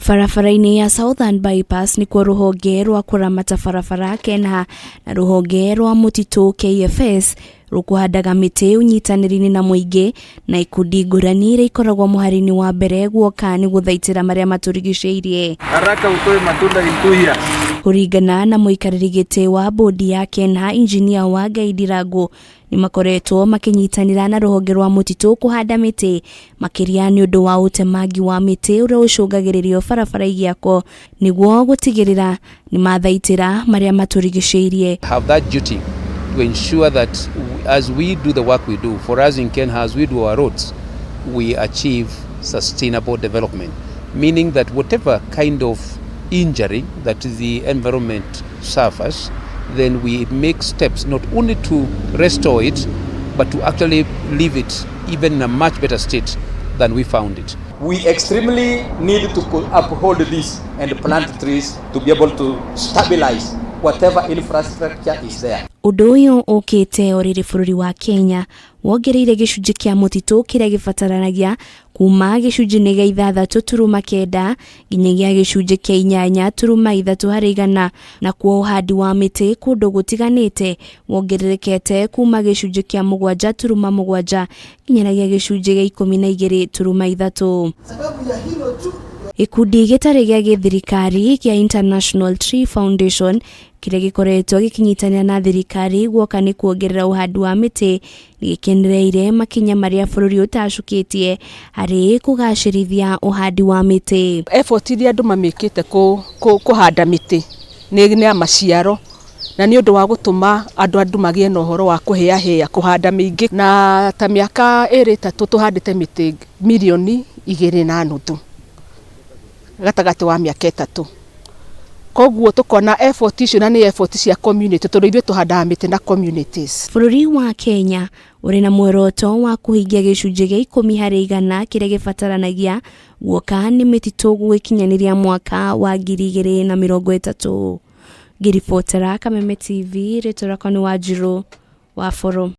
Barabara-inĩ ya Southern Bypass nĩkuo rũhonge rwa kũramata barabara KENHA na rũhonge rwa mũtitũ KFS rũkũhandaga mĩtĩ ũnyitanĩri-inĩ na mũingĩ na ikundi ngũrani iria ikoragwo mũhari-inĩ wa mbere guoka nĩ gũthaitĩra marĩa matũrigicĩirie. Haraka utoe matunda ituya. Kũringana na mũikarĩri gĩtĩ wa bodi ya KENHA injinia wa Ngai Ndirangu nĩ makoretwo makĩnyitanĩra na rũhonge rwa mũtitũ kũhanda mĩtĩ makĩria nĩ ũndũ wa ũtemangi wa mĩtĩ ũrĩa ũcũngagĩrĩrio barabara igĩakwo nĩguo gũtigĩrĩra nĩ mathaitĩra marĩa matũrigicĩirie. Have that duty to ensure that as we do the work we do, for us in KeNHA, as we do our roads, we achieve sustainable development, meaning that whatever kind of injury that the environment suffers, then we make steps not only to restore it, but to actually leave it even in a much better state than we found it. We extremely need to uphold this and plant trees to be able to stabilize whatever infrastructure is there. Ũndũ ũyũ ũkĩte o rĩrĩ bũrũri wa Kenya wongereire gĩcunjĩ kĩa mũtitũ kĩrĩa gĩbataranagia kuma gĩcunjĩ-inĩ gĩa 6.9 nginyagia gĩcunjĩ kĩa 8.3%, nakuo ũhandi wa mĩtĩ kũndũ gũtiganĩte wongererekete kuma gĩcunjĩ kĩa 7.7 nginyagia gĩcunjĩ gĩa 12.3. Gĩkundi gĩtarĩ gĩa gĩthirikari kĩa International Tree Foundation kĩrĩa gĩkoretwo gĩkĩnyitanĩra na thirikari guoka nĩ kuongerera ũhandi wa mĩtĩ nĩ gĩkenereire makinya marĩa bũrũri ũtacũkĩtie harĩ kũgacĩrithia ũhandi wa mĩtĩ. Effort iria andũ mamĩkĩte kũhanda mĩtĩ nĩ ya maciaro na nĩ ũndũ wa gũtũma andũ magĩe na ũhoro wa kũhĩahĩa kũhanda mĩingĩ, na ta mĩaka 2 3 tũhandĩte mĩtĩ 2.5 million gatagatĩ wa mĩaka 3. Koguo tũkona effort icio na nĩ effort cia community tondũ ithuĩ tũhandaga mĩtĩ na communities. Bũrũri wa Kenya ũrĩ na muoroto wa kũhingia gĩcunjĩ gĩa 10% kĩrĩa gĩbataranagia guoka nĩ mĩtitũ gũgĩkinyanĩria mwaka wa 2030. Ngĩribotera Kameme TV, rĩtwa rĩakwa nĩ Wanjirũ wa Boro.